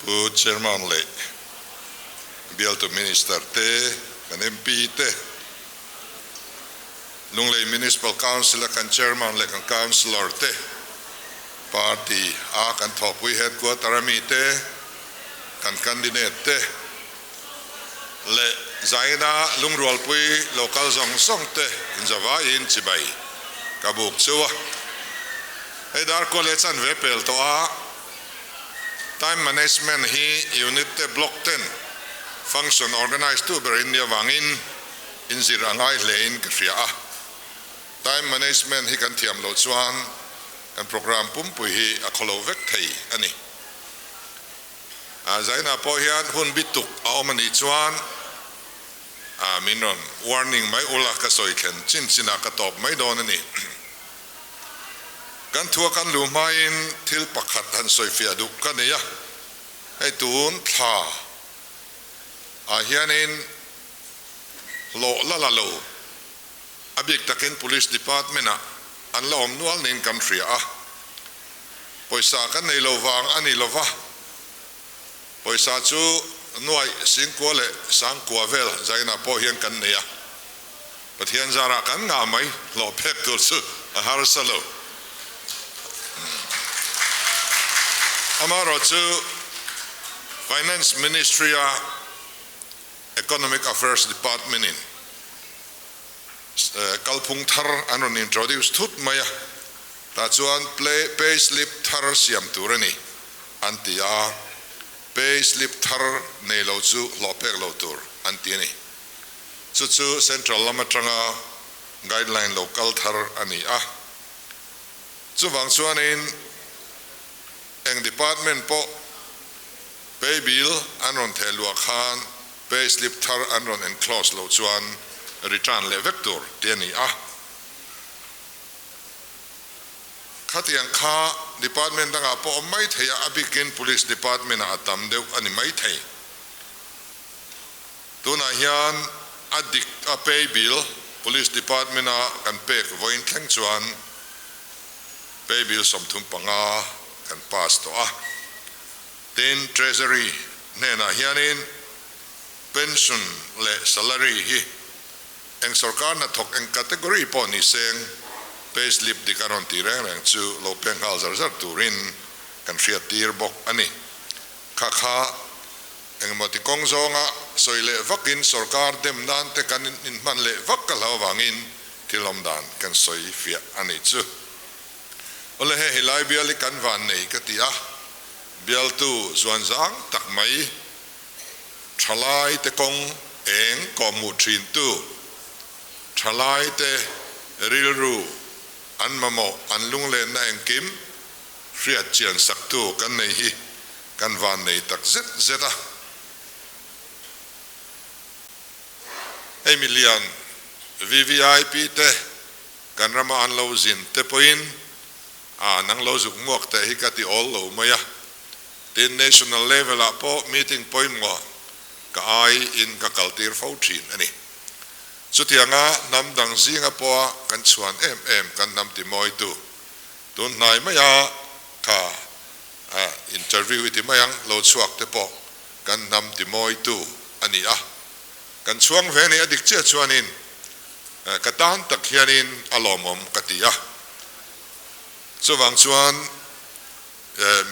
Pu Chairman leh Bialtu Minister te, kan MP te, Lunglei Municipal Council a kan Chairman leh kan Councillor te, Party a kan thawhpui Headquarter a mi te, kan Candidate te leh Zaina lungrualpui local zawng zawng te inzavaiin chibai ka buk chu a. Hei dar kua leh chanve pel tawh a. Time Management hi Unit te Block ten function organise tu ber in nih avangin inzir a ngai hle in ka hria a. Time Management hi kan thiam loh chuan kan program pumpui hi a khawlo vek thei a ni. Zaina pawh hian hun bi tuk a awm a nih chuan min rawn warning mai ula ka sawi thlen chin chinah ka tawp mai dawn a ni. Kan thua kan luh hmain thil pakhat han sawifiah duh ka nei a, hei tun thla ah hianin hlawh la la lo, a bik takin Police Department ah an la awm nual niin kan hria a, pawisa kan nei lo vang a ni lova, pawisa chu nuaih singkua leh sangkua vel zainah pawh hian kan nei a. Pathian zarah kan ngah mai hlawh pek tur chu a harsa lo. Amaherawh chu Finance Ministry a Economic Affairs Department in kalphung thar an rawn introduce thut mai a, tah chuan pay slip thar siam tur a ni an ti a, pay slip thar nei lo chu hlawh pek lo tur an ti a ni. Chu chu Central lam atanga guideline lo kal thar a ni a. Chuvang chuanin eng department pawh pay bill an rawn theh luah khan pay slip thar an rawn enclose loh chuan return leh vek tur tih a ni a. Khatiang kha department dangah pawh awm mai thei a, a bikin Police department ah a tam deuh a ni mai thei. Tunah hian a dik a pay bill Police Department a kan pek vawiin thleng chuan pay bill 35 kan pass tawh a. Tin, Treasury hnenah hianin pension leh salary hi eng sorkar hnathawk eng category pawh ni seng pay slip dik a rawn ti reng reng chu lo pek nghal zar zar turin kan hriattir bawk a ni. Kha kha Engemaw ti kawng zawnga sawi leh vakin sorkar dem nan te kan inhman leh vak ka hlau avangin thil awm dan kan sawi fiah a nih chu. Awle hei helai bial hi kan van nei ka ti a, bialtu zuan zang tak mai thalai te kawng eng kawhhmuh thin tu, thalai te rilru an mamawh an lunglenna engkim hriat chian saktu kan nei hi Kan van nei tak zet zet a. Hei milian VVIP te kan rama an lo zin te pawhin a nang lo zuk muak teh hi ka ti awl lo mai a. Tin national level ah pawh meeting pawimawh ka ai in ka kal tir fo thin a ni. Chutianga hnam dang zinga pawha kan chhuan em em kan hnam ti mawitu tun hnai maia kha A interview i ti mai ang, lo chhuak te pawh kan hnam ti mawitu a ni a, kan chhuang ve ni a dik chiah chuanin ka tan tak hianin a lawmawm ka ti a, chuvang chuan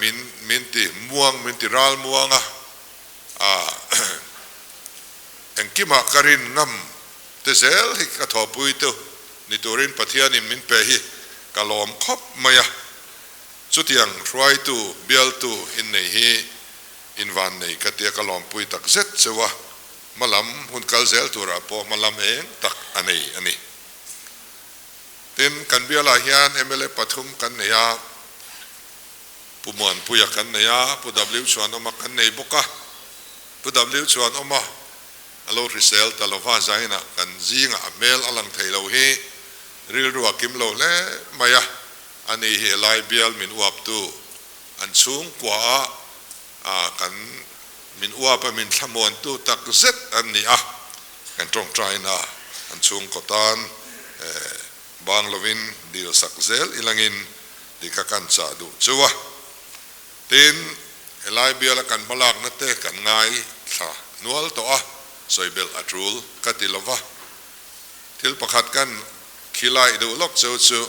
min min ti muang min ti ral muang a, engkimah ka rin ngam te zel hi ka thawhpui tu ni turin Pathianin min pe hi ka lawm khawp mai a. Chutiang hruaitu, bialtu innei hi invannei ka tia ka lawmpui tak zet cheu a, hmalam hun kal zel turah pawh hmalam eng tak a nei a ni. Tin, kan bialah hian mla pathum kan nei a, Pu Muanpuia kan nei a, Pu W Chhuanawma kan nei bawk a, Pu W Chhuanawma a lo hrisel ta lova zainah kan zingah a hmel a lang thei lo hi rilru a kim lo hle mai a. Ani hi helai bial min uaptu an chhungkua a kan min uap a min thlamuantu tak zet an ni a, kan tawngtaina an chhungkaw tan bang lovin dil sak zel ilangin tih kha kan chah duh chu a. Tin, Helai biala kan hmalakna te kan ngaithla nual tawh a, sawi belh a tul ka ti lova. Thil pakhat kan khilai duh lawk cheu chu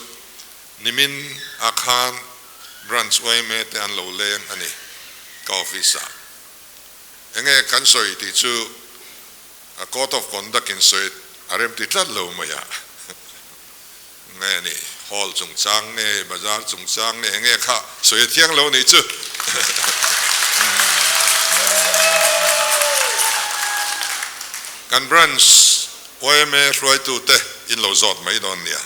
nimin ah khan Branch yma te an lo leng a ni ka office ah. Enge kan sawi tih chu a Code of Conduct in sawi a remti tlat lo mai a. Nge ni, hall chungchang nge, bazar chungchang nge, enge kha sawi a thiang lo nih chu. Kan branch yma hruaitute in lo zawt mai dawn nia.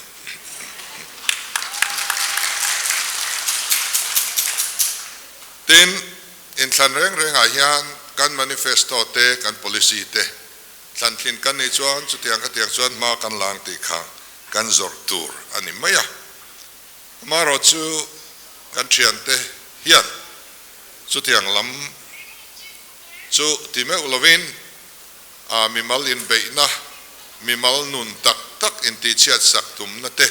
Tin, inthlan reng rengah hian kan manifesto te, kan policy te Thlantlin kan nih chuan chutiang khatiang chuan hma kan lang tih kha kan zawrh tur a ni mai a. Amaherawh chu kan thiante hian chutiang lam chu ti meuh lovin a mimal inbeihna, mimal nun tak tak intihchhiat sak tumna te,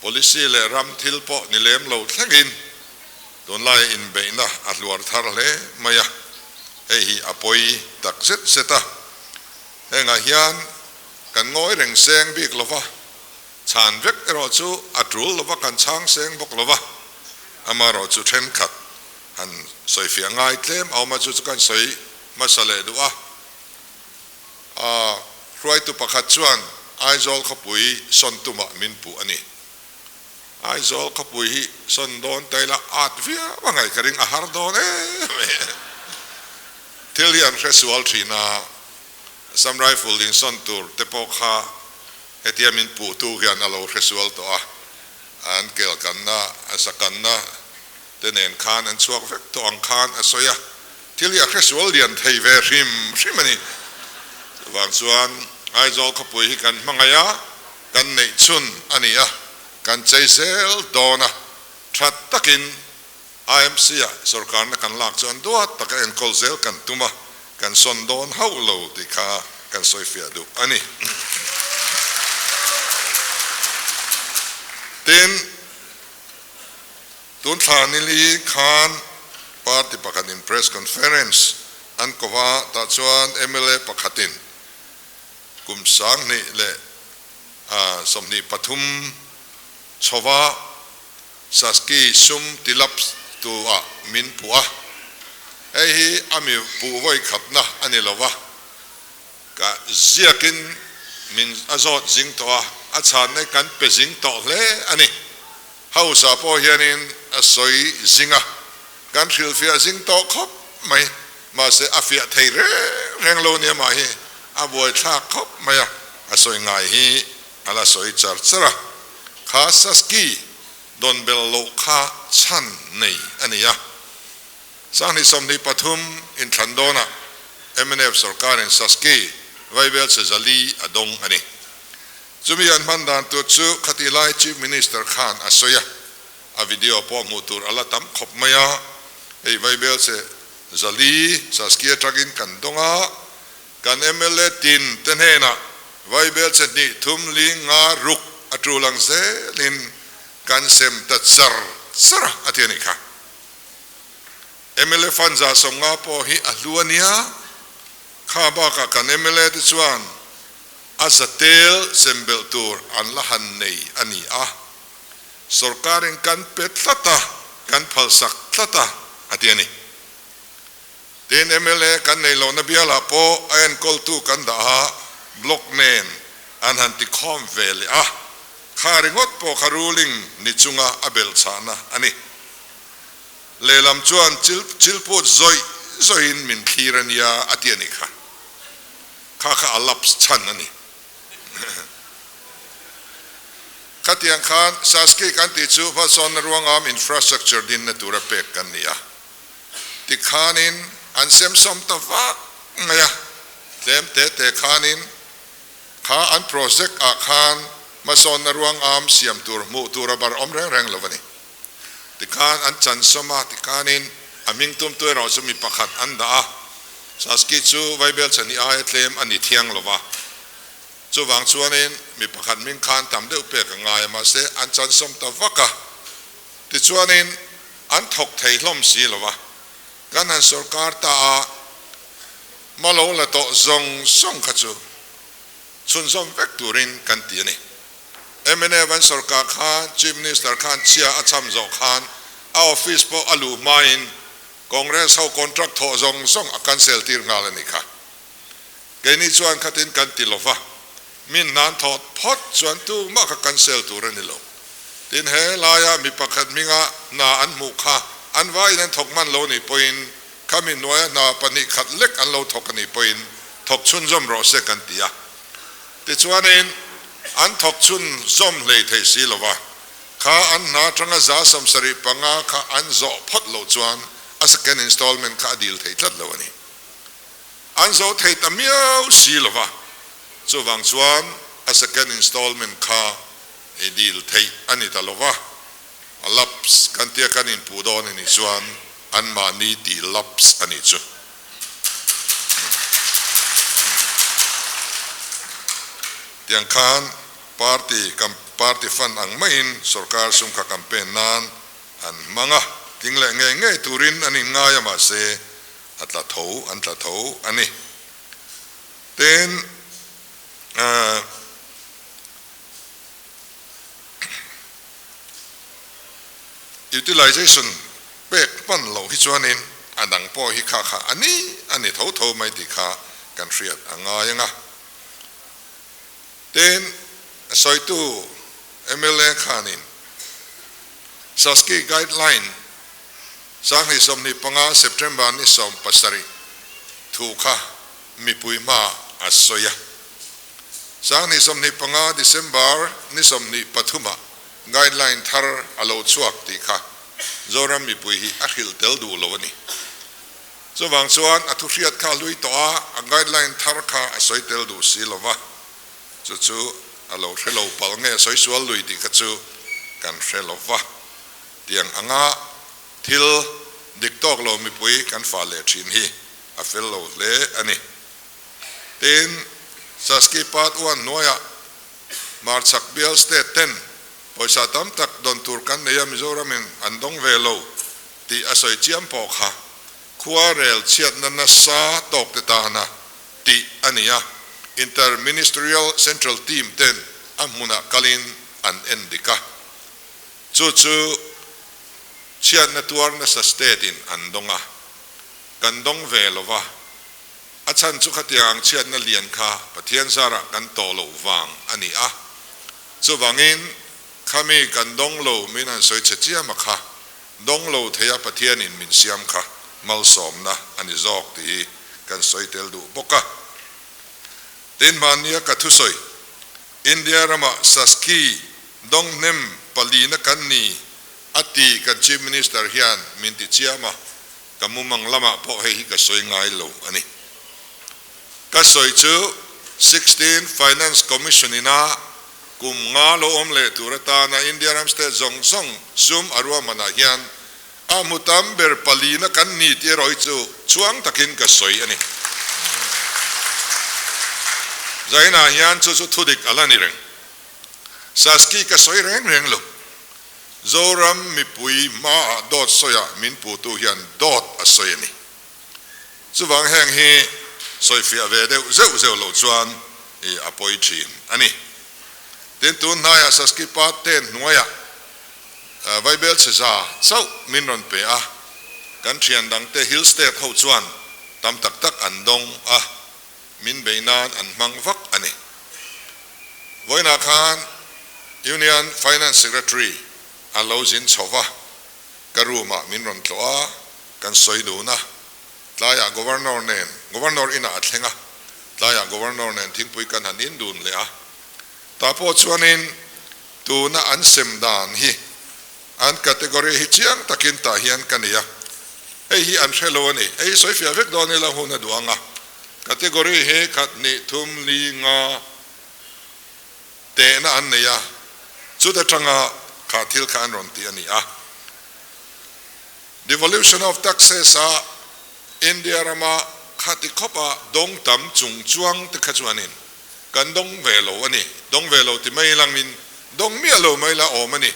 policy leh ram thil pawh ni lem lo thlengin tunlai inbeihna a hluar thar hle mai a, hei hi a pawi tak zet zet a. Hengah hian kan ngawi reng seng bik lo va, chhan vek erawh chu a tul lo va, kan chhang seng bawk lo va, amaherawh chu thenkhat han sawifiah ngai tlem a awm a, chu chu kan sawi hmasa leh duh a. A hruaitu pakhat chuan Aizawl khawpui sawn tumah min puh a ni. Aizawl khawpui hi sawn dawn ta ila at viau a ngaih ka ring a har dawn em mai. Thil hi an hre sual thin a, Assam Rifle in sawn tur te pawh kha hetia min puhtu hian a lo hre sual tawh a, an kelkanna, a sakanna te nen khan an chhuak vek tawh ang khan a sawi a, thil hi a hresual lian thei ve hrim hrim a ni. Chuvang chuan Aizawl khawpui hi kan hmangaih a, kan neih chhun a ni a, kan chei zel dawn a, tha takin IMC ah sorkarna kan lak chuan duat taka enkawl zel kan tum a, kan sawn dawn hauh lo tih kha kan sawifiah duh a ni. Tin. Tun thla nili khan party pakhatin press conference an ko va, tah chuan mla pakhatin kum 2023 chhova Saski sum tilaps tu ah min puh a, hei hi a mi puh vawi khatna a ni lo va, ka ziakin min a zawt zing tawh a, a chhanna hi kan pe zing tawh hle a ni. House-ah pawh hianin a sawi zing a, kan hrilhfiah zing tawh khawp mai, mahse a fiah thei reng reng lo nia mah hi a buaithlak khawp mai a, a sawi ngai hi a la sawi char char a, kha Saski dawn bel loh kha chhan nei a ni a. 2023 inthlan dawnah mnf sorkarin Saski vaibel che 400 a dawng a ni. Chumi an hman dan tur chu khati lai Chief Minister khan a sawi a, a video pawh hmuh tur a la tam khawp mai a, hei vaibel che 400 Saski atangin kan dawng a, kan mla tin te hnenah vaibel che hnih thum li nga ruk a tul ang zelin kan sem ta char char a, a ti a nih kha. Mla fund 150 pawh hi a hlu a nia, kha bakah kan mla te chuan a zatel sem belh tur an la han nei a ni a, sorkarin kan pe tlat a, kan phalsak tlat a, a ti a ni. Tin, mla kan nei lohna bialah pawh a enkawltu kan dah a, block nen an han tikhawm ve leh a, kha ringawt pawh kha ruling ni chunga a belhchhahna a ni. Lehlam chuan chil chilput zawih zawihin min thlir a nia a ti a nih kha. Kha kha a lapse chhan a ni. Khatiang khan Saski kan tih chu hmasawnna ruangam infrastructure dinna tura pek kan ni a. Tikhanin an semsawm ta vak mai a, tlem te te khanin kha an project ah khan hmasawnna ruangam siam tur hmuh tur a bar awm reng reng lo a ni. Tikhan an chansawm a, tikhanin a hming tumtu erawh chu mi pakhat an dah a, Saski chu Vaibel chhani aia tlem a ni thiang lo va, chuvang chuanin mi pakhat hming khan tam deuh pek a ngai a, mahse an chansawm ta vak a, tichuanin an thawk thei hlawm si lo va. Kan han sawrkar ta a, hma lo la tawh zawng zawng kha chu chhunzawm vek turin kan ti a ni. Mnf an sawrkar khan Chief Minister khan chhia a cham zawh khan a office pawh a luh hmain Congress ho contract thawh zawng zawng a cancel tir nghal a nih kha. Keini chuan khatin kan ti lova, min hnan thawt phawt chuan tumah kha cancel tur a ni lo. Tin, he laia mi pakhat hminga hna an hmuh kha an vaiin an thawk hman lo nih pawhin khami hnuaia hna pahnih khat lek an lo thawk a nih pawhin thawk chhunzawm rawh se kan ti a. Tichuanin an thawk chhunzawm hlei thei si lova, kha an hna atanga 75% kha an zawh phawt loh chuan a second installment kha a dil thei tlat lo a ni. An zawh thei ta miau si lova, chuvang chuan a second installment kha i dil theih a ni ta lova, a lapse kan tia kan inpuh dawn a nih chuan anmahni tih lapse a nih chu. Tiang khan party party fund ang maiin sorkar sum kha campaign nan an hmang a, tling leh ngei ngei turin an inngai a mahse a tla tho an tla tho a ni. Tin, Utilization pek hman loh hi chuanin a dang pawh hi kha kha a ni a ni tho tho mai tih kha kan hriat a ngai ang a. Tin, sawitu mla khanin Saski guideline 2025 September ni 17 thu kha mipui hmaah a sawi a. 2025 December ni 23 ah guideline thar a lo chhuak tih kha Zoram mipui hi a hrilh tel duh lo a ni. Chuvang chuan a thu hriat kha a hlui tawh a, a guideline thar kha a sawi tel duh si lo va, chu chu a lo hre lo palh nge a sawi sual lui tih kha chu kan hre lo va. Tiang anga thil dik tawk lo mipui kan fah leh thin hi a fel lo hle a ni. Tin, Saski Part One hnuaiah Hmarchhak bial state ten pawisa tam tak dawn tur kan nei a, Mizoramin an dawng ve lo tih a sawi chiam pawh kha khua rel chhiatna nasa tawk te tana tih a ni a, Inter-Ministerial Central Team ten a hmunah kalin an en dik a, chu chu chhiatna tuar nasa state in an dawng a, kan dawng ve lo va. A chhan chu khatiang ang chhiatna lian kha Pathian zarah kan tawh loh vang a ni a. Chuvangin, khami kan dawng lo min han sawi che chiam a kha, dawng lo theia Pathianin min siam kha malsawmna a ni zawk tih hi kan sawi tel duh bawk a. Tin, hmannia ka thusawi, India rama Saski dawng hnem palina kan ni a ti kan Chief Minister hian min ti chiam a. Ka mumang lamah pawh hei hi ka sawi ngai lo a ni. Ka sawi chu 16 Finance Commission ina kum nga lo awm leh tur atana India ram state zawng zawng sum a ruahmanah hian a hmu tam ber palina kan ni tih erawh hi chu chhuang takin ka sawi a ni. Zainah hian chu chu thudik a la ni reng. Saski ka sawi reng reng lo. Zoram mipui hmaah dawt sawiah min putu hian dawt a sawi a ni. Chuvang heng hi sawifiah ve deuh zeuh zeuh loh chuan i a pawi thin a ni. Tin, tun hnaiah Saski pa ten hnuaiah Vaibel chhe za chauh min rawn pe a, kan thian dangte Hill State ho chuan tam tak tak an dawng a, min bei nan an hmang vak a ni. Vawiinah khan Union Finance Secretary a lo zin chho va, ka room ah min rawn tlawh a, kan sawi dun a, tlaiah Governor nen, Governor inah a thleng a, tlaiah Governor nen thingpui kan han in dun leh a. Tah pawh chuanin tuna an sem dan hi an category hi chiang takin tah hian ka nei a, hei hi an hre lo a ni. Hei hi sawi fiah vek dawn ila hun a duh ang a, category hi khat hnih thum li nga tehna an nei a, chuta tanga kha thil kha an rawn ti a ni a. Devolution of taxes a India rama khati khawpa dawng tam chung chuang te kha chuanin kan dawng ve lo a ni. Dawng ve lo ti mai langin dawng miah lo mai la awm a ni.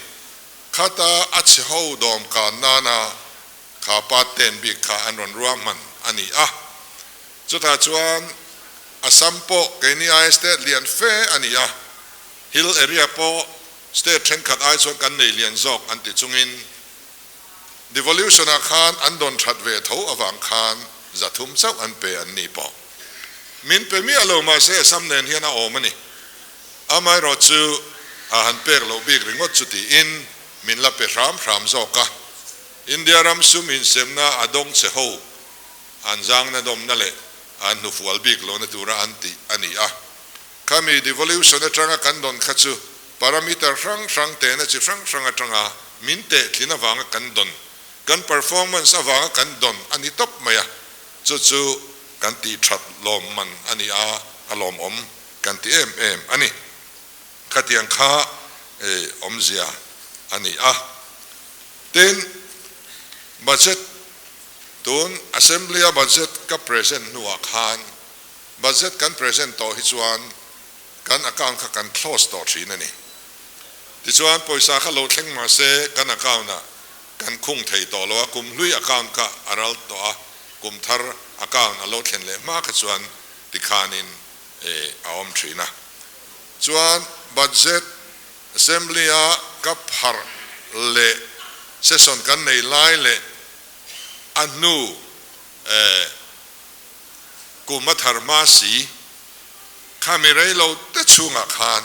Khata a chhe ho dawm kan nana Kha part ten bik kha an rawn ruahman a ni a. Chutah chuan Assam pawh keini aia state lian fe a ni a, hill area pawh state thenkhat ai chuan kan nei lian zawk an ti chungin devolution-ah khan an dawn that ve tho avang khan 300 chauh an pe an ni pawh. Min pe miah lo mahse Assam nen hian a awm a ni. Amaherawhchu a han pek loh bik ringawt chu tiin min la pe hram hram zawk a. India ram sum insemna a dawng che ho an zangna dawmna leh an hnufual bik lohna tura an tih a ni a. Khami devolution atanga kan dawn kha chu parameter hrang hrang tehna chi hrang hrang atanga min tehthlin avanga kan dawn, kan performance avanga kan dawn a ni tawp mai a, chu chu kan tih that lawmman a ni a, a lawmawm kan ti em em a ni. Khatiang kha awmzia a ni a. Tin, budget, tun Assembly-a budget ka present hnuah khan, budget kan present tawh hi chuan kan account kha kan close tawh thin a ni. Tichuan, pawisa kha lo thleng mah se kan account-ah kan khung thei tawh lo a, kum hlui account kha a ral tawh a, kum thar account a lo thlen leh hma kha chuan tikhanin a awm thin a. Chuan budget Assembly-a ka pharh leh session kan nei lai leh a hnu kum a thar hma si kha mi rei lo te chhungah khan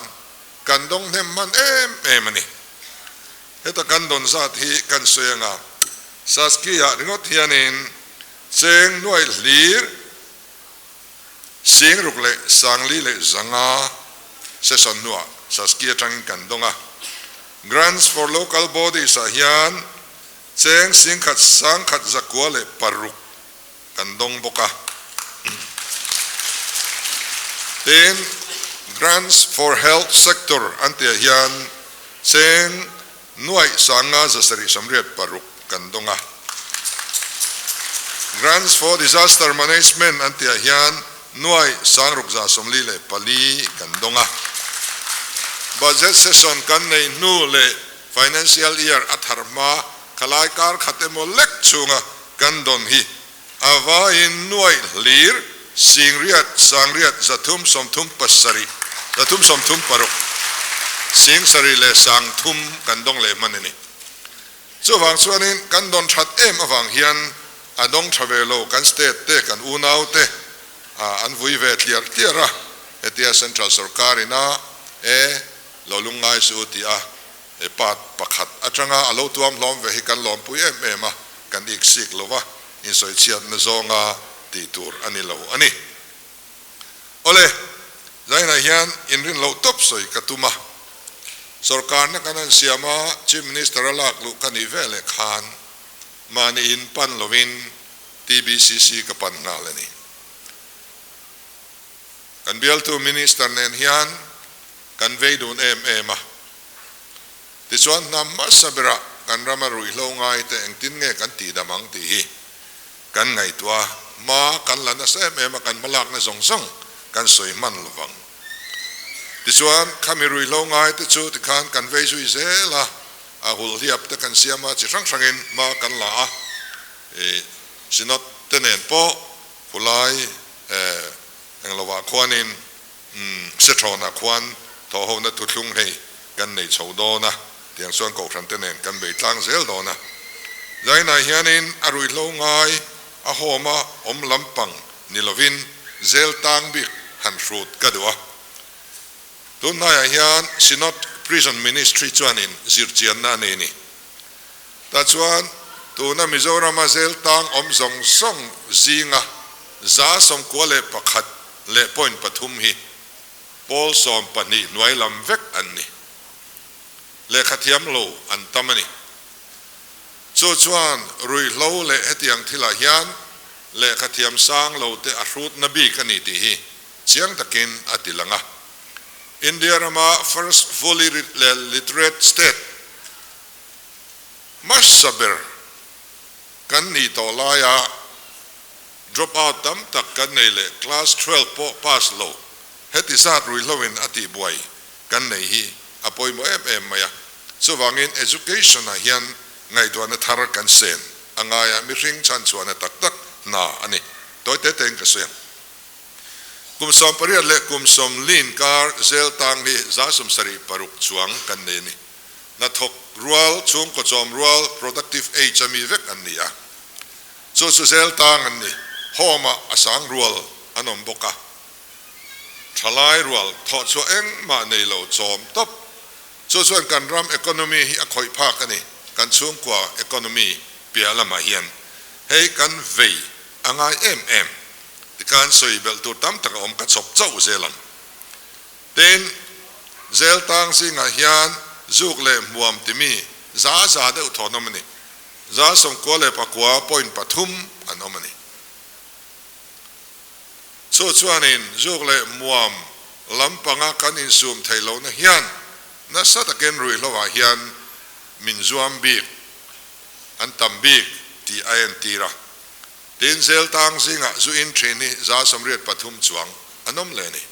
kan dawng hnem hman em em a ni. Heta kan dawn zat hi kan sawi anga Saski-ah ringawt hianin cheng nuaih hlir 6,405 session hnuah Saski atangin kan dawng a. Grants for Local Bodies ah hian cheng 1,106 kan dawng bawk a. Tin, Grants for Health Sector an tihah hian cheng 5,586 kan dawng a. Grants for Disaster Management an tihah hian 6,644 kan dawng a. Budget session kan nei hnu leh financial year a thar hma khalai kar khat emaw lek chhunga kan dawn hi a vaiin nuaih hlir 8,837 336 7,003 kan dawng leh hman a ni. Chuvang chuanin kan dawn that em avang hian a dawng tha ve lo kan state te kan unau te an vui ve tliar tliar a, hetia central sorkar ina e lo lungngai su tih a He part pakhat atanga a lo tuam hlawm ve hi kan lawmpui em em a, kan ik sik lo va, insawichhiatna zawnga tih tur a ni lo a ni. Awle, zainah hian inrin loh tawp sawi ka tum a, sorkarna kan han siam a, Chief Minister a lak luh ka nih ve leh khan mahni in pan lovin TBCC ka pan nghal a ni. Kan bialtu Minister nen hian kan vei dun em em a. Tichuan hnam hmasa berah kan rama ruihhlo ngai te engtin nge kan tihdam ang tih hi kan ngaihtuah a, hma kan la nasa em em a, kan hmalakna zawng zawng kan sawi hman lo vang. Tichuan khami ruihhlo ngai te chu tikhan kan vei zui zel a, a hulhliap te kan siam a, chi hrang hrangin hma kan la a, ih Synod te nen pawh khulai englovah khuanin Umm, Sethrawnah khuan thawhhona thuthlung hei kan nei chho dawn a, tiang chuan kohhran te nen kan bei tlang zel dawn a. Zainah hianin a ruihhlo ngai a home a awm lampang ni lovin zel tang bik han hrut ka duh a. Tunhnaiah hian Synod Prison Ministry chuanin zirchianna a nei ni. Tah chuan tuna Mizorama zel tang awm zawng zawng zinga 91 leh point pathum hi pawl 12 hnuai lam vek an ni. Lehkha thiam lo an tam a ni. Chu chuan ruihhlo leh hetiang thilah hian lehkha thiam sang lo te a hrutna bik a ni tih hi chiang takin a ti lang a. India rama first fully literate state hmasa ber kan nih tawh laia drop out tam tak kan nei leh class 12 pawh pass lo heti zat ruihhloin a tihbuai kan nei hi a pawimawh em em mai a. Chuvangin education ah hian ngaihtuahna thar kan sen. a ngai a, mihring chhanchhuahna tak tak hna a ni. Tawi te tein ka sawi ang. Kum 18 leh kum 40 inkar zel tang hi 76 chuang kan nei a ni. Hnathawk rual, chhungkaw chawm rual, productive age a mi vek an ni a. Chu chu zel tang an ni. Home ah a sang rual an awm bawk a. Thalai rual thawhchhuah engmah nei lo chawm tawp. Chu chuan kan ram economy hi a khawih phak a ni. Kan chhungkua economy piah lamah hian hei kan vei a ngai em em. Tikhan sawi belh tur tam tak a awm ka chhawp chauh zel ang. Tin, zel tang zingah hian zuk leh hmuam timi za za deuh thawn awm a ni. 99.3 an awm a ni. Chu chuanin zuk leh hmuam lampanga kan insum theih lohna hian nasa takin ruihhloah hian min zuam bik, an tam bik tih a entir a. Tin, zel tang zingah zu in thin hi 83 chuang an awm leh a ni.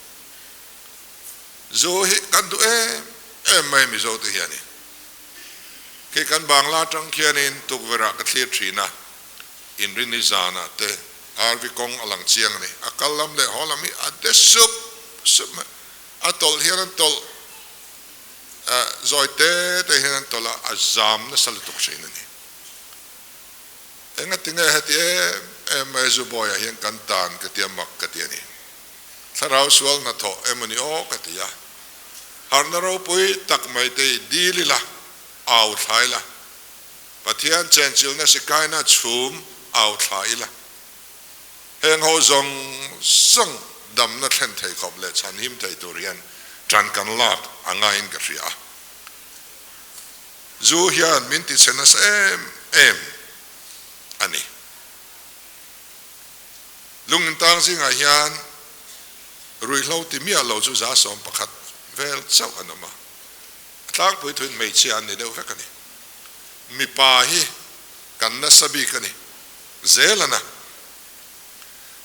Zu hi kan duh em em mai Mizo te hianin. Khi kan Bangla atang khianin tukverh ah ka thlir thin a, Inrini zanah te RV kawng a lang chiang a ni. A kal lam leh haw lam hi a de sup sup mai. A tawlh hian an tawlh zawi te te hian an tawlh a, a zam nasa lutuk thin a ni. Engati nge heti em em mai Zubawiah hian kan tan ka tia mak ka ti a ni. Thlarau sual hnathawh emawni aw ka ti a. Harhna ropui tak mai te i dil ila, au thla ila. Pathian chenchilna sikaina chhum au thla ila. Heng ho zawng zawng damna thlen thei khawp leh chhanhim thei tur hian ṭan kan lak a ngaiin ka hria a. Zu hian min ti chhe nasa em em a ni. Lungintang zingah hian ruihhlo ti miah lo chu 11 vel chauh an awm a, a tlangpui thuin hmeichhia an ni deuh vek a ni. Mipa hi kan nasa bik a ni zel a na.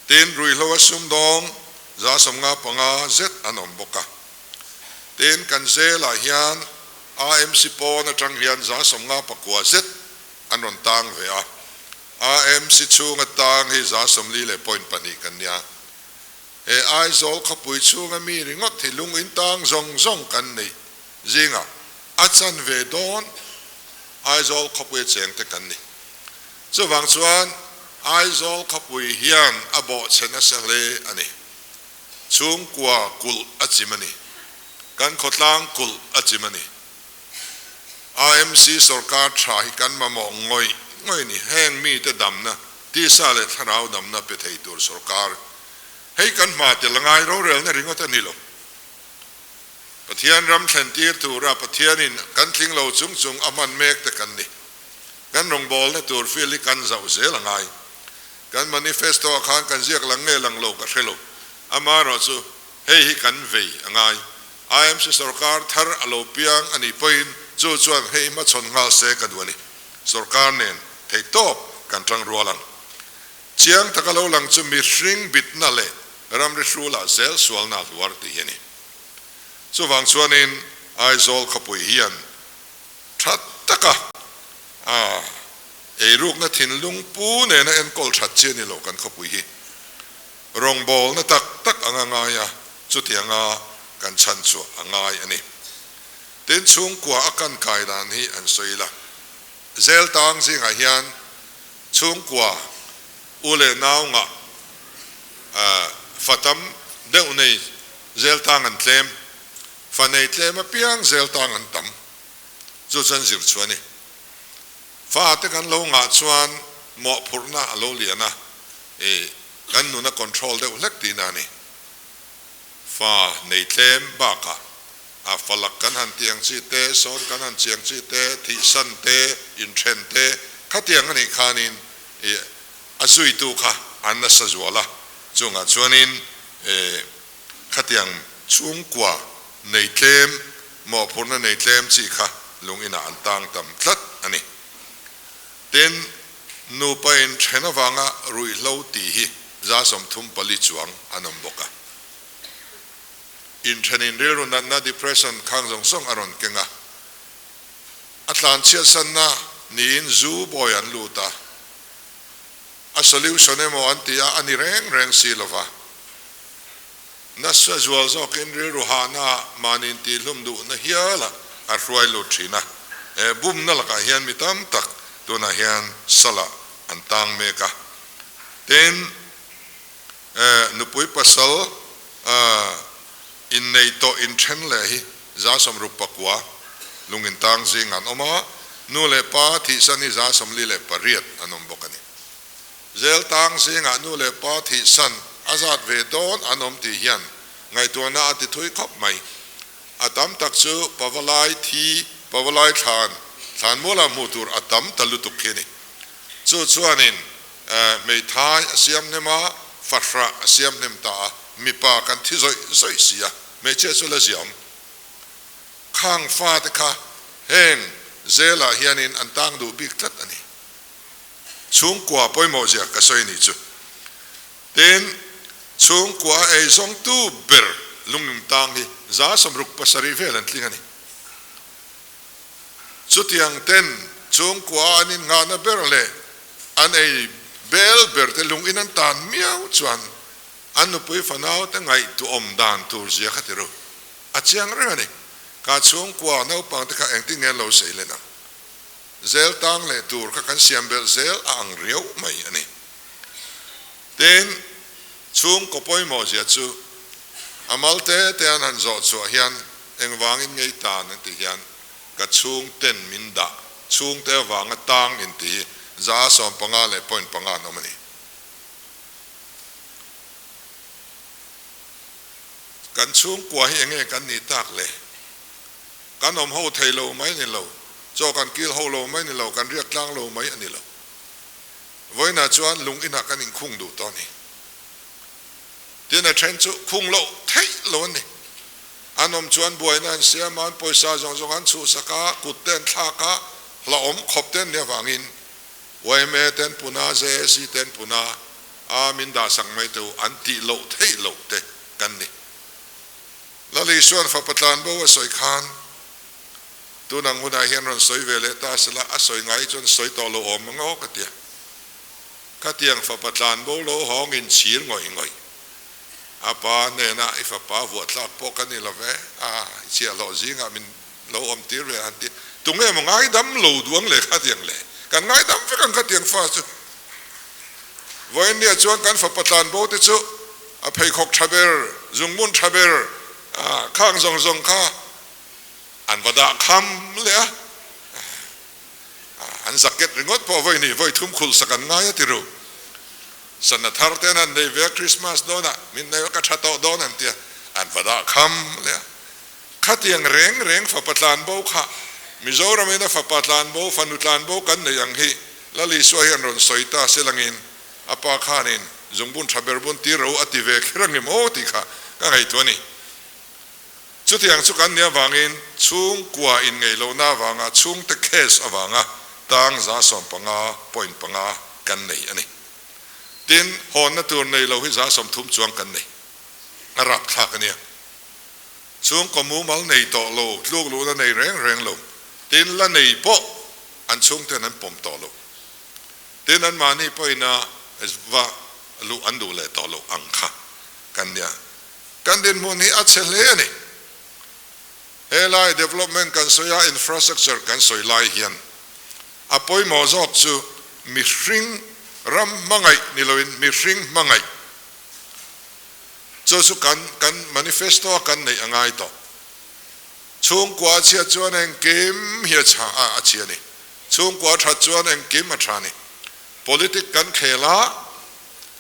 Tin, ruihhlo a sumdawng 55 zet an awm bawk a. Tin, kan zelah hian AMC pawn atang hian 59 zet an rawn tang ve a. AMC chhunga tang hi 40.2 kan nia. He Aizawl khawpui chhunga mi ringawt hi lung in tang zawng zawng kan neih zingah a chan ve dawn Aizawl khawpui a cheng te kan ni. Chuvang chuan Aizawl khawpui hian a bawhchhe nasa hle a ni. Chhungkua kulh a chim a ni. Kan khawtlang kulh a chim a ni. AMC sorkar tha hi kan mamawh ngawih ngawih a ni. Heng mite damna, tisa leh thlarau damna pe thei tur sorkar hei kan hma tel a ngai rorelna ringawt a ni lo. Pathian ram thlen tir tura Pathianin kan tling lo chung chung a hman mek te kan ni. Kan rawngbawlna tur field hi kan zauh zel a ngai. Kan manifesto ah khan kan ziak lang nge lang lo ka hre lo. Amaherawhchu hei hi kan vei a ngai. IMC sorkar thar a lo piang a nih pawhin chu chuan hei hmachhawn nghal se ka duh a ni. Sorkar nen theihtawp kan tang rual ang. Chiang taka lo lang chu mihring bitna leh ramri hrulah zel sualna a hluar tih hi a ni. Chuvang chuanin Aizawl khawpui hian tha taka a eirukna thinlung pu nena enkawl that chi a ni lo kan khawpui hi. Rawngbawlna tak tak anga ngai a, chutianga kan chhan chu a ngai a ni. Tin, chhungkua a kan kai dan hi an sawi la. Zel tang zingah hian chhungkua u leh nau ngah fa tam deuh nei zel tang an tlem, fa nei tlem apiang zel tang an tam. Chu chuan zir chu a ni. Fa te kan lo ngah chuan mawhphurhna a lo lian a, i kan nun a control deuh hlek tihna a ni. Fa nei tlem bakah a falak kan han tiang chi te, sawn kan han chiang chi te, thihsan te, inthen te, khatiang a nih khanin i a zuitu kha an nasa zual a, chungah chuanin i khatiang chhungkua nei tlem, mawhphurhna nei tlem chi kha lung inah an tang tam tlat a ni. Tin, nupa inthen avanga ruihhlo tih hi 34 chuang an awm bawk a. Inthenin rilru natna, depression, khang zawng zawng a rawn keng a. A tlanchhiatsanna niin zu bawi an lut a. A solution emaw an ti a, a ni reng reng si lova. Nasa zual zawkin rilru hahna mahni intihlum duhna hiala a hruai lut thin a. He bumna lakah hian mi tam tak tunah hian salah an tang mek a. Tin, nupui pasal innei tawh inthen leh hi 69 lung intang zing an awm a, nu leh pa thihsan hi 48 an awm bawk a ni. Zel tang zingah nu leh pa thihsan a zat ve dawn an awm tih hian ngaihtuahna a ti thui khawp mai. A tam tak chu Pavalai thi, Pavalai thlan, thlanmualah hmuh tur a tam ta lutuk khi a ni. Chu chuanin hmeithai a siam hnem a, fahrah a siam hnem ta a, mipa kan thi zawih zawih si a, hmeichhia chu la ziam. Khang fate kha heng zelah hianin an tang duh bik tlat a ni. Chhungkua pawimawh zia ka sawi nih chu. Tin, chhungkua a eizawngtu ber lungin tang hi 67 vel an tling a ni. Chutiang ten chhungkua an innghahna ber leh an ei bel ber te lungin an tan miau chuan an nupui fanau te ngaihtuahawm dan tur zia kha ti ru. A chiang reng a ni. Kha chhungkua naupang te kha engtin nge an lo sei len ang? Zel tang leh tur kha kan siam belh zel a ang riau mai a ni. Tin, chhungkaw pawimawh zia chu a mal te te an han zawh chhuah hian engvangin ngei tan an tih hian ka chhungten min dah chhungte avanga tang in tih hi 15 leh point panga an awm a ni. Kan chhungkua hi enge kan nih tak le? Kan awm ho thei lo mai a ni lo, chaw kan kil ho lo mai a ni lo, kan riak tlang lo mai a ni lo. Vawiinah chuan lung inah kan inkhung duh tawh a ni. Tin, a then chu khung loh theih lo an ni. An awm chuan buaina an siam a, an pawisa zawng zawng an chhuhsak a, kut te an thlak a, hlauhawm khawp te an nih avangin yma te an pun a, JAC te an pun a, a min dahsak mai teh u an tih loh theih loh te kan ni. Lal Isua'n fapa tlan bo a sawi khan tun ang hunah hian rawn sawi ve leh ta sela, a sawi ngai chuan sawi tawh lo awm ang aw ka ti a. Khatiang fapa tlan bo lo hawng in chhir ngawih ngawih. A pa hnenah i fapa vuahthlak pawh ka ni lo ve, a i chhiahhlawh zingah min lo awm tir ve a han ti. Tunge maw ngaidam lo duang le khatiang le? Kan ngaidam vek ang khatiang fa chu. Vawiinnia chuan kan fapa tlan bo te chu a pheikhawk tha ber, zungbun tha ber, khang zawng zawng kha an va dah kham leh a. An jacket ringawt pawh vawi hnih vawi thum khulh sak an ngai a ti ru. Sana thar ten an nei ve a, Christmas dawnah min nei a ka tha tawh dawn an ti a, an va dah kham leh a. Khatiang reng reng fapa tlan bo kha Mizoram in a fapa tlan bo, fanu tlan bo kan nei ang hi Lal Isua hian rawn sawi ta se langin a pa khanin zungbun tha ber bun tir ro a ti ve kher ang em aw tih kha ka ngaihtuah a ni. Chutiang chu kan nih avangin chhungkua inngeih lohna avanga chhungte case avanga tang 15.5 kan nei a ni. Tin, hawnna tur nei lo hi 30 chuang kan nei. A rapthlak a nia. Chhungkaw mumal nei tawh lo, tluk luhna nei reng reng lo, tin la nei pawh an chhungten an pawm tawh lo. Tin anmahni pawhin a va luh an duh leh tawh lo ang kha kan nia. Kan dinhmun hi a chhe hle a ni. Helai development kan sawi a, infrastructure kan sawi lai hian a pawimawh zawk chu mihring ram hmangaih ni loin mihring hmangaih. Chu chu kan kan manifesto a kan neih a ngai tawh. Chhungkua a chhiat chuan engkim hi a chha a a chhia a ni. Chhungkua a that chuan engkim a tha a ni. Politic kan khel a,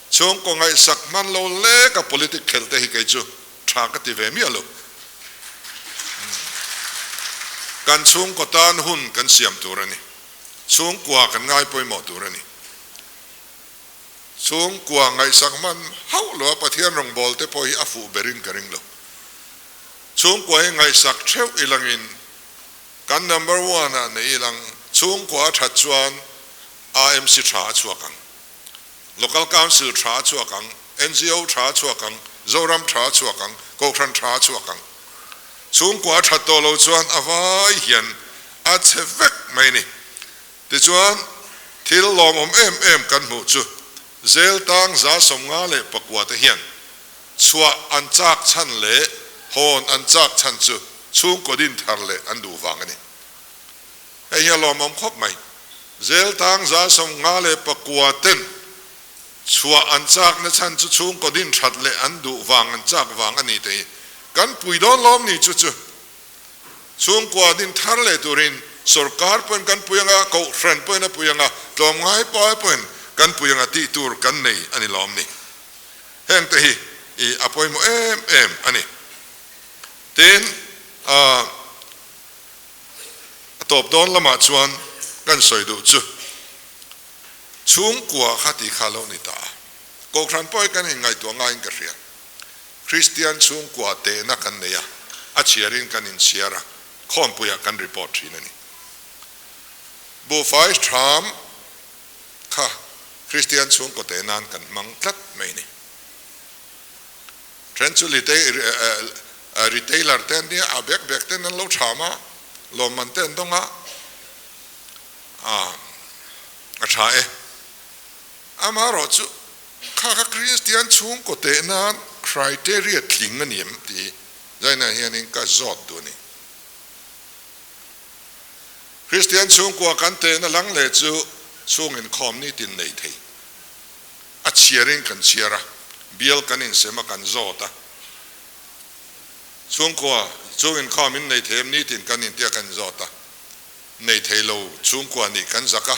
chhungkaw ngaihsak hman lo lek a politic khel te hi kei chu tha ka ti ve miah lo. Kan chhungkaw tan hun kan siam tur a ni. Chhungkua kan ngai pawimawh tur a ni. Chhungkua ngaihsak hman hauh lo a Pathian rawngbâwl te pawh hi a fuh berin ka ring lo. Chhungkua hi ngaihsak theuh ilangin kan number one ah nei ilang chhungkua a that chuan AMC tha a chhuak ang, Local Council tha a chhuak ang, NGO tha a chhuak ang, Zoram tha a chhuak ang, Kohhran tha a chhuak ang. Chhungkua a that tawh lo chuan a vai hian a chhe vek mai ni. Tichuan, thil lawmawm em em kan hmuh chu. Zel tang 59 te hian chhuah an chak chhan leh hawn an chak chhan chu chhungkaw din thar leh an duh vang a ni. Hei hi a lawmawm khawp mai. Zel tang 59 ten chhuah an chakna chhan chu chhungkaw din that leh an duh vang an chak vang a ni te hi kan pui dawn lawm ni chu chu chhungkua din thar leh turin sorkar pawhin kan pui anga, kohhran pawhin a pui anga, tlawmngai pawl pawhin kan pui anga tih tur kan nei a ni lawm ni. Heng te hi i a pawimawh em em a ni. Tin, a tawp dawn lamah chuan kan sawi duh chu chhungkua kha tih kha lo ni ta a. Kohhran pawh hi kan inngaihtuah ngaiin ka hria. Kristian chhungkua tehna kan nei a, a chhiarin kan inchhiar a, khawmpuiah kan report thin a ni. Buhfai hram kha Kristian chhungkaw teh nan kan hmang tlat mai a ni. Then chu retailer te an nia, a bek bek ten an lo tham a, lawmman te an dawng a, a tha e. Amaherawhchu Kha kha Kristian chhungkaw teh nan criteria tling a ni em tih hi zainah hianin ka zawt duh a ni. Kristian chhungkua kan tehna lang leh chu chhung inkhawm nitin nei thei. A chhiarin kan chhiar a, bial kan insem a kan zawt a. Chhungkua chhung inkhawm in nei thei em nitin kan intia kan zawt a, nei thei lo chhungkua nih kan zak a,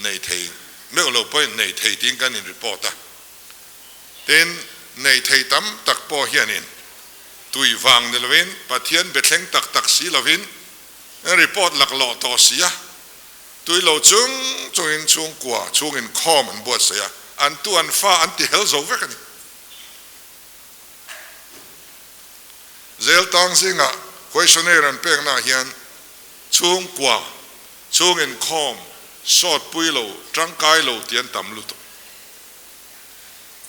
nei thei meuh lo pawhin nei thei tiin kan in report a, tin nei thei tam tak pawh hianin tui vang ni lovin Pathian be thleng tak tak si lovin report laklawh tawh si a, tui lo chung chungin chhungkua chhungin khawm an buatsaih a, an tu an fa an ti hel zo vek a ni. Zel tang zingah questionnaire an peknaah hian chhungkua Chung inkhawm sawt pui lo, tangkai lo tih an tam lutuk.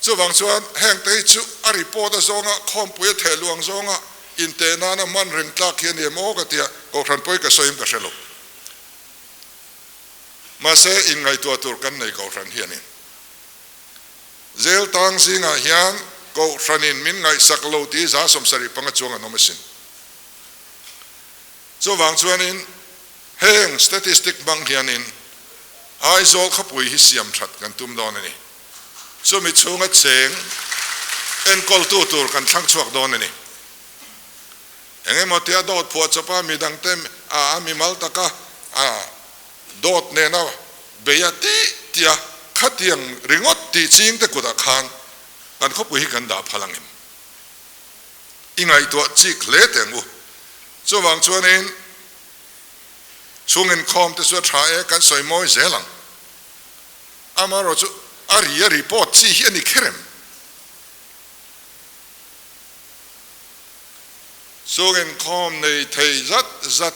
Chuvang chuan heng te hi chu a report a zawnga khawmpui a theh luang zawnga inteh nana hman reng tlak hi a ni em aw ka tia Kohhran pawi ka sawiin ka hre lo. Mahse inngaihtuah tur kan nei Kohhran hi a ni. Zel tang zingah hian Kohhranin min ngaihsak lo tih 75 chuang an awm asin. Chuvang chuanin heng statistic hmang hianin Aizawl khawpui hi siam that kan tum dawn a ni. Chumi chhunga cheng enkawltu tur kan thlang chhuak dawn a ni. Eng emaw tia dawt phuah chawpa midangte a mimal taka a dawt nena bei a tih tia khatiang ringawt tih chingte kutah khan kan khawpui hi kan dah phal ang em? I ngaihtuah chik hle teh ang u. Chuvang chuanin chhung inkhawm te chu a tha e, kan sawi mawi zel ang. Amaherawh chu a ri a report chi hi a ni kher em? Chhung inkhawm nei thei zat zat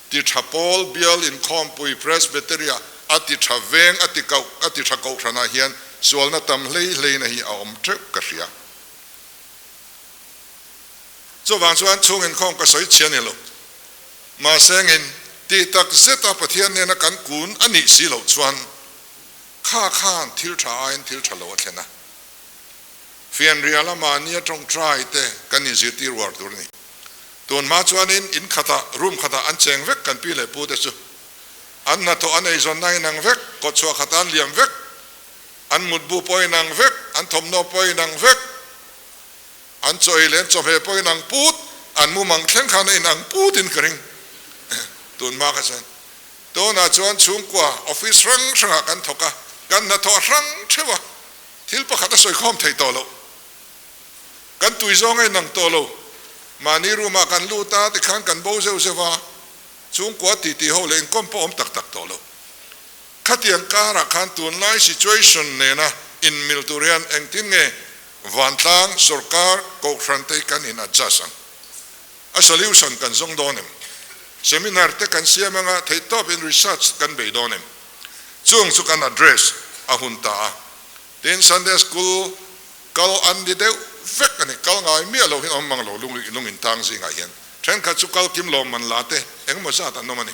ti tha pawl bial inkhawmpui Presbytery ah a ti tha veng a ti koh a ti tha kohhranah hian sualna tam hlei hleina hi a awm teuh ka hria. Chuvang chuan chhung inkhawm ka sawi chhia ni lo. Mahse ngin tih tak zeta Pathian nena kan kun a nih si loh chuan kha khan thil tha aiin thil tha lo a thlen a. Fianrial a mahnia tawngtai te kan inzirtir uar tur a ni. Tun hma chuanin in khatah, room khatah an cheng vek kan pi leh pu te chu. An hnathawh an eizawnna a inang vek, kawtchhuah khatah an liam vek. An mutbu pawh a inang vek, an thawmhnaw pawh a inang vek, an chaw ei leh an chawhmeh pawh a inang put, an mumang thleng khan a inang putin ka ring. Tun hma kha chuan tunah chuan chhungkua office hrang hrangah kan thawk a, kan hnathawh a hrang theuh a, thil pakhat a sawikhawm theih tawh loh. Kan tui zawng a inang tawh lo. Mahni room ah kan lut a, tikhan kan bo zeuh zeuh a, chhungkua titi ho leh inkawm pawh a awm tak tak tawh lo. Khatiang karah khan tunlai situation nena inmil tur hian engtin nge vantlang sorkar kohhran te hi kan in adjust ang? A solution kan zawng dawn em? Seminar te kan siam anga theihtawp in research kan bei dawn em? Chung chu kan address a hun ta a. Tin, Sunday school kal an ni deuh vek a ni. Kal ngai miah lo hian awm mang lo lung in tang zingah hian thenkhat chu kal kim lawm man la te engemaw zat an awm a ni.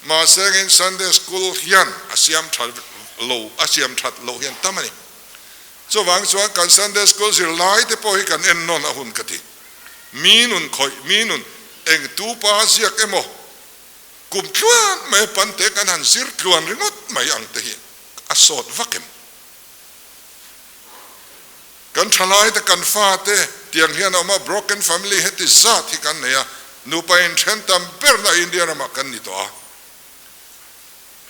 Mahse engin Sunday School hian a siam tha lo a siam that loh hian tam a ni. Chuvang chuan kan Sunday School zirlai te pawh hi kan en nawn a hun ka ti. Mi nun khawih, mi nun eng tu pa ziak emaw kum tluan mai pan te kan han zir tluan ringawt mai ang te hi a sawt vak em? Kan thalai te kan fa te tiang hian a awm a, broken family heti zat hi kan nei a, nupa inthen tam berna India ramah kan ni tawh a.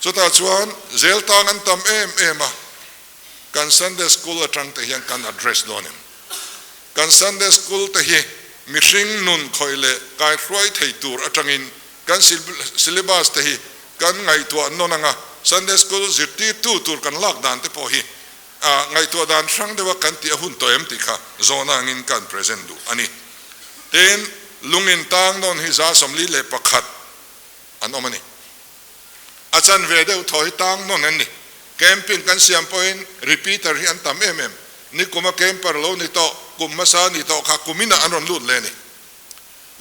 Chutah chuan zel tang an tam em em a, kan Sunday School atang te hian kan address dawn em? Kan Sunday School te hi mihring nun khawih leh kaihruai thei tur atangin kan syllabus te hi kan ngaihtuah nawn anga Sunday School zirtirtu tur kan lak dan te pawh hi ngaihtuah dan hrang deuha kan tih a hun tawh em tih kha zawhna angin kan present duh a ni. Tin, lungin tang nawn hi 41 an awm a ni. A chanve deuh thaw hi tang nawn an ni. Camping kan siam pawhin repeater hi an tam em em. Nikuma camper lo ni tawh, kum hmasa ni tawh kha kuminah an rawn lut leh a ni.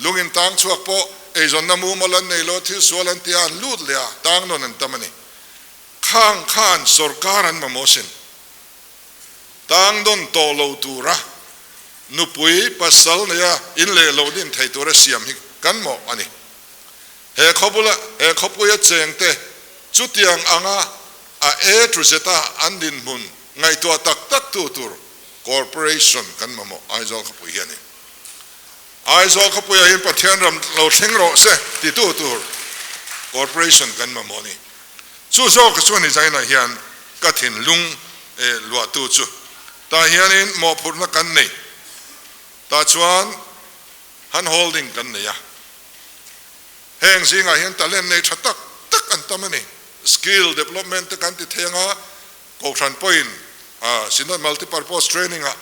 Lungin tang chhuak pawh eizawnna mumal an nei lo, thil sual an tia an lut leh a, tang nawn an tam a ni. Khang khan sorkar an mamawh sin. Tang nawn tawh lo tura nupui pasal neia in leh lo din thei tura siam hi kan mawh a ni. He khawbula he khawpuia chengte chutiang anga a e thu zeta an dinhmun ngaihtuah tak tak tu tur Corporation kan mamawh Aizawl khawpui hi a ni. Aizawl khawpuiah hian Pathian ram lo thleng rawh se titu tur Corporation kan mamawh a ni. Chu zawk chuan i zainah hian ka thinlung luahtu chu tah hianin mawhphurhna kan nei. Tah chuan hand holding kan nei a. Heng zingah hian talent nei tha tak tak an tam a ni. Skill development te kan ti thei anga Kohhran pawhin Synod Multipurpose Training ah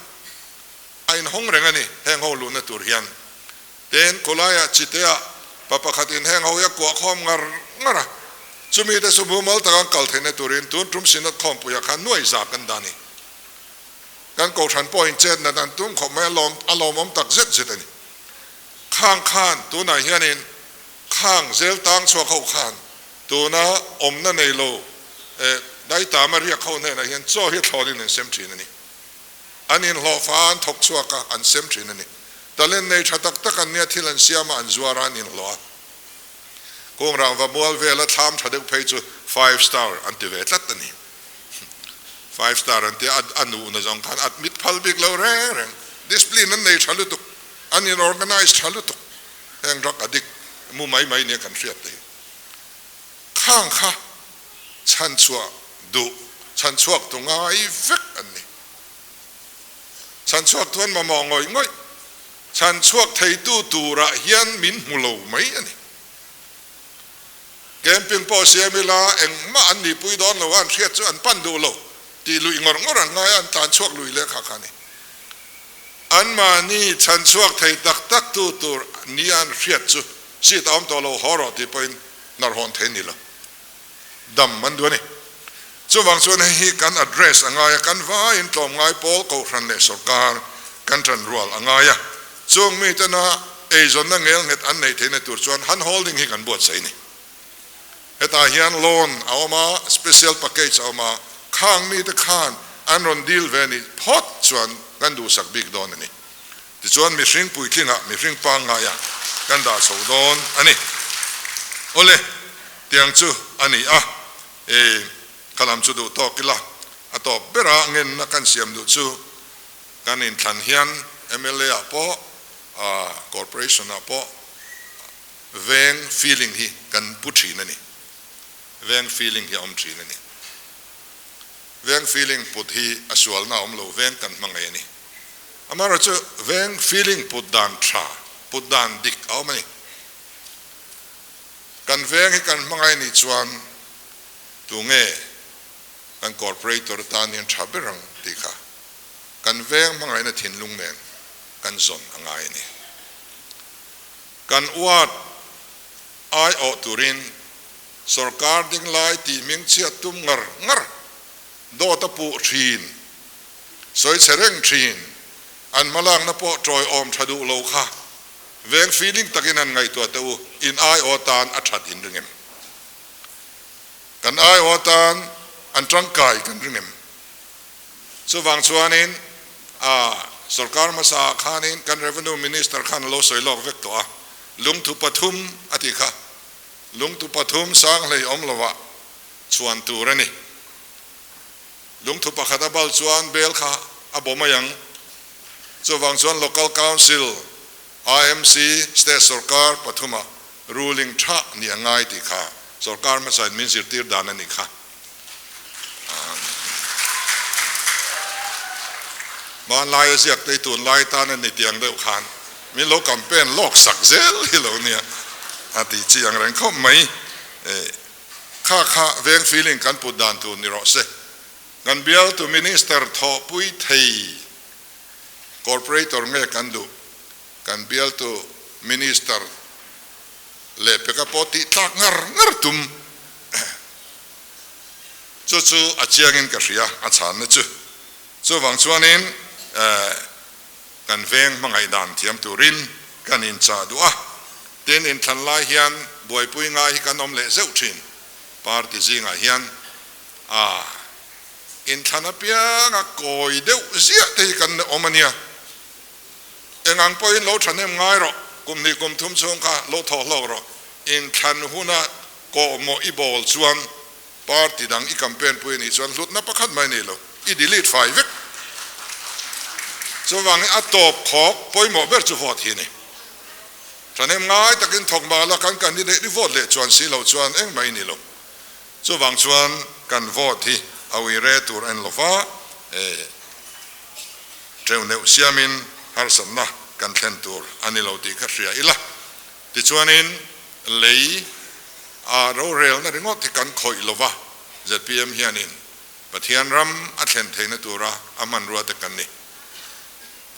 a inhawng reng a ni heng ho luhna tur hian. Tin, khawlaiah Chiteah pa pakhatin heng ho hi a kuah khawm ngar ngar a, chumi te chu mumal taka an kal theihna turin tun tum Synod khawmpuiah khan nuai za kan dah a ni. Kan Kohhran pawhin chetna dan tum khawp mai a lawm a lawmawm tak zet zet a ni. Khang khan tunah hianin khang zel tang chhuak ho khan tuna awmna nei lo eh daitama riak ho hnenah hian chaw hi thlawnin an sem thin a ni. An inhlawhfa an thawk chhuak a, an sem thin a ni. Talent nei tha tak tak an nia thil an siam a, an zuar a, an inhlawh a. Kung rangva mual vela thlam tha deuh phei chu five star an ti ve tlat a ni. Five star an tia a nuhna zawng khan admit phal bik lo reng reng. Discipline an nei tha lutuk. An in organize tha lutuk. Heng drug addict mu mai mai nia kan hriat te hi. Khang kha chhanchhuah duh, chhanchhuak tu ngai vek an ni. Chhanchhuak tu an mamawh ngawih ngawih. Chhanchhuak theitu turah hian min hmu lo mai a ni. Camping pawh siam ila engmah an nihpui dawn lo a, an hriat chu an pan duh lo tih luih ngawr ngawr an ngai a, an tlan chhuak lui leh kha kha a ni. Anmahni chhanchhuak thei tak tak tu tur nia an hriat chu seat a awm tawh lo haw rawh tih pawhin hnarhawn thei a ni lo. Dam an duh a ni. Chuvang chuan hei hi kan address a ngai a, kan vaiin tlawmngai pawl Kohhran leh sawrkar kan tan rual a ngai a. Chung mitena eizawnna ngelnghet an neih theihna tur chuan hand holding hi kan buatsaih a ni. Hetah hian loan a awm a, special package a awm a, khang mite khan an rawn deal ve nih phawt chuan kan duhsak bik dawn a ni. Tichuan mihring puitlingah mihring pangngaia kan dah chho dawn a ni. Awle, tiang chu a ni a, e, kha lam chu duh tawk ila, a tawp bera ngenna kan siam duh chu kan inthlan hian mla ah pawh, corporation ah pawh veng feeling hi kan pu thin a ni. Veng feeling hi a awm thin a ni. Veng feeling put hi a sualna a awm lo, veng kan hmangaih a ni. Amaherawhchu veng feeling put dan tha, put dan dik a awm a ni. Kan veng hi kan hmangaih nih chuan tunge kan corporator atan hian tha ber ang tih kha kan veng hmangaihna thinlung nen kan zawn a ngai a ni. Kan ward aiawh turin sorkar ding lai tih hming chhiat tum ngar ngar dawt a puh thin, sawi chhe reng thin, an hmalakna pawh tawiawm tha duh lo kha veng feeling takin han ngaihtuah teh u, in aiawh tan a that in ring em? Kan aiawh tan An tangkai kan ring em? Chuvang chuanin a sorkar hmasa ah khanin kan Revenue Minister khan a lo sawi lawk vek tawh a, lungthu pathum a tih kha. Lungthu pathum sang hlei awm lovah chhuan tur a ni. Lungthu pakhat a bal chuan bel kha a bo mai ang. Chuvang chuan Local Council, IMC, State sorkar pathumah ruling tha nih a ngai tih kha sorkar hmasain min zirtir dan a nih kha. Hmanlaia ziak te hi tunlai tan a ni tiang deuh khan min lo campaign lawk sak zel hi lo nia a tih chi ang reng khawp mai. Kha kha veng feeling kan put dan tur ni rawh se. Kan bialtu Minister thawhpui thei Corporator nge kan duh? Kan bialtu Minister leh peka pawh tih tlak ngar ngar tum. Chu chu a chiangin ka hria a chhanna chu. Chuvang chuanin kan veng hmangaih dan thiam turin kan inchah duh a, tin inthlan lai hian buaipui ngai hi kan awm leh zeuh thin. Party zingah hian a inthlan apianga kawi deuh ziah te hi kan awm a nia. Eng ang pawhin lo thahnem ngai rawh, kum hnih kum thum chhung kha lo thawh hlawk rawh. Inthlan huna kawhmawh i bawl chuan party dang i campaign pui a nih chuan hlutna pakhat mai nei lo, i delete fai vek. Chuvangin a tawp khawk pawimawh ber chu vote hi a ni. Thahnem ngai takin thawk mah la kan candidate i vote leh chuan si loh chuan engmah i ni lo. Chuvang chuan kan vote hi a uire tur en lova teuh neuh siamin harsatna kan thlen tur a ni lo tih kha hria ila. Tichuanin lei a rorelna ringawt hi kan khawih lova zpm hianin Pathian ram a thlen theihna tura a hmanrua te kan ni.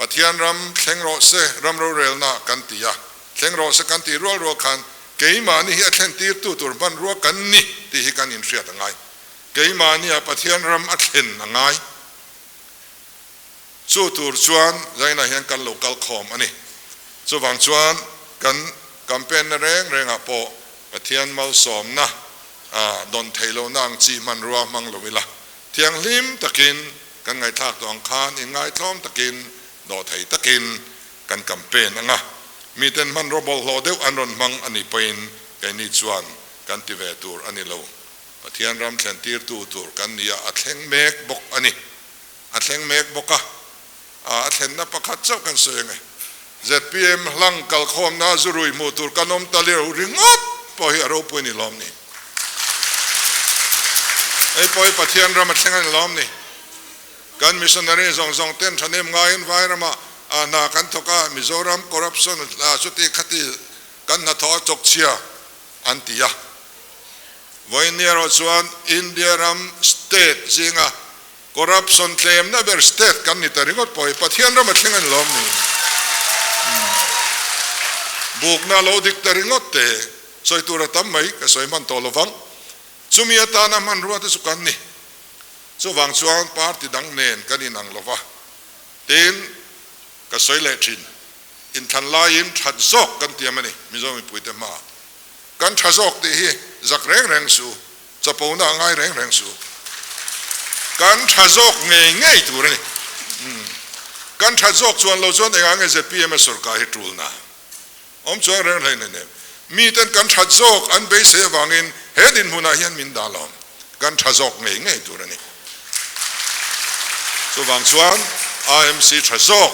Pathian ram thleng rawh se ram rorelna kan ti a, thleng rawh se kan tih rual rual khan keimahni hi a thlen tirtu tur hmanrua kan ni tih hi kan inhriat a ngai. Keimahnia Pathian ram a thlen a ngai. Chu tur chuan zainah hian kan lo kal khawm a ni. Chuvang chuan kan campaign na reng rengah pawh Pathian malsawmna dawn theih lohna ang chi hmanrua hmang lo ila, thianghlim takin kan ngaihthlak tawh ang khan inngaitlawm takin dawhthei takin kan campaign ang a. Miten hmanrua bawlhhlawh deuh an rawn hmang a nih pawhin keini chuan kan ti ve tur a ni lo. Pathian ram thlen tirtu tur kan ni a, a thleng mek bawk a ni. A thleng mek bawk a, a thlenna pakhat chauh kan sawi ang e. Zpm hlang kalkhawmna zurui hmuh tur kan awm ta lio ringawt pawh hi a ropui ni lawm ni. Hei pawh hi Pathian ram a thleng a ni lawm ni. Kan missionary zawng zawng ten thahnem ngaiin vai ramah hna kan thawk a, Mizoram corruption chuti khati kan hnathawh a chawkchhia an ti a. Vawiin erawh chuan India ram state zinga Corruption tlemna ber state kan ni ta ringawt pawh hi Pathian ram a thleng a ni lawm ni? Bukna lo dik ta ringawt te sawi tur a tam mai ka sawi hman tawh lovang. Chumi atana hmanrua te chu kan ni. Chuvang chuan party dang nen kan inang lova. Tin, ka sawi leh thin, inthlan laiin that zawk kan tiam a ni Mizo mipuite hmaah. Kan tha zawk tih hi zak reng reng su. Chapona a ngai reng reng suh. Kan tha zawk ngei ngei tur a ni. Kan tha zawk chuan lo chuan engah nge zpm a sorkar hi tulna awm chuang reng reng nei nem. Miten kan that zawk an beisei avangin he dinhmunah hian min dah lo. Kan tha zawk ngei ngei tur a ni. Chuvang chuan IMC tha zawk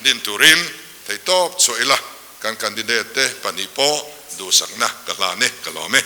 din turin theihtawp chhuah ila. Kan candidate te pahnih pawh duhsakna ka hlan e, ka lawm e.